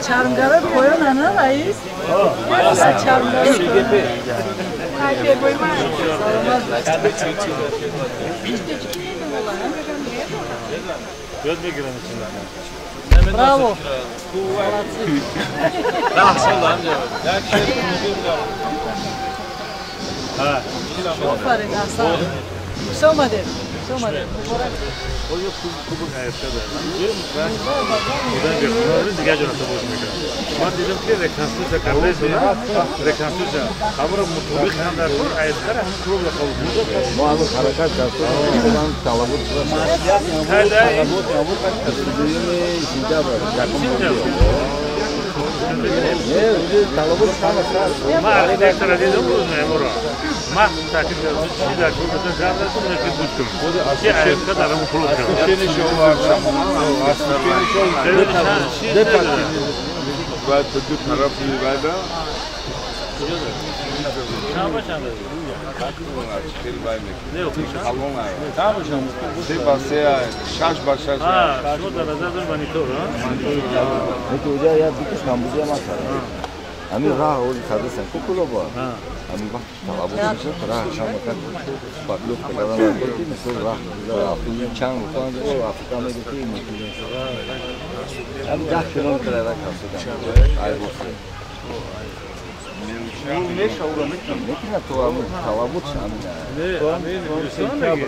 Чармгара поён ана раис? Чармгара. Браво! Офарин, аҳсан. Хуш омадед. Хуш омадед. Муборак. Ман дидам ки реконструксия карда реконструксия ҳамаро мутобиқ ҳам дар кор айбкара ҳам клубро қабул кард. Мо ҳанӯз ҳаракат кардем, талабот талабот Ман архитектора дидам ҳамаро. Ман таъкид кардам, чи дар кор бошад, гап назанам, ки буд кун. Ки айбка дар ҳамон клуб кард. باید دو طرف میبرد. سه با سه شش با شش. شما در نظر دارید مانیتور ها؟ اونجا یه بیکش کامبوجی هم هست. همین راه اول کردن کوکولو با. همین وقت طلبات میشه راه شما کرد. پاکلوف کردن که مثل راه چند روز آفریقا میگه که همین 10 کیلومتر راه کردن. ای بوسه. میتونه تو همون طلبات همین. نه، همین گلستان میگه.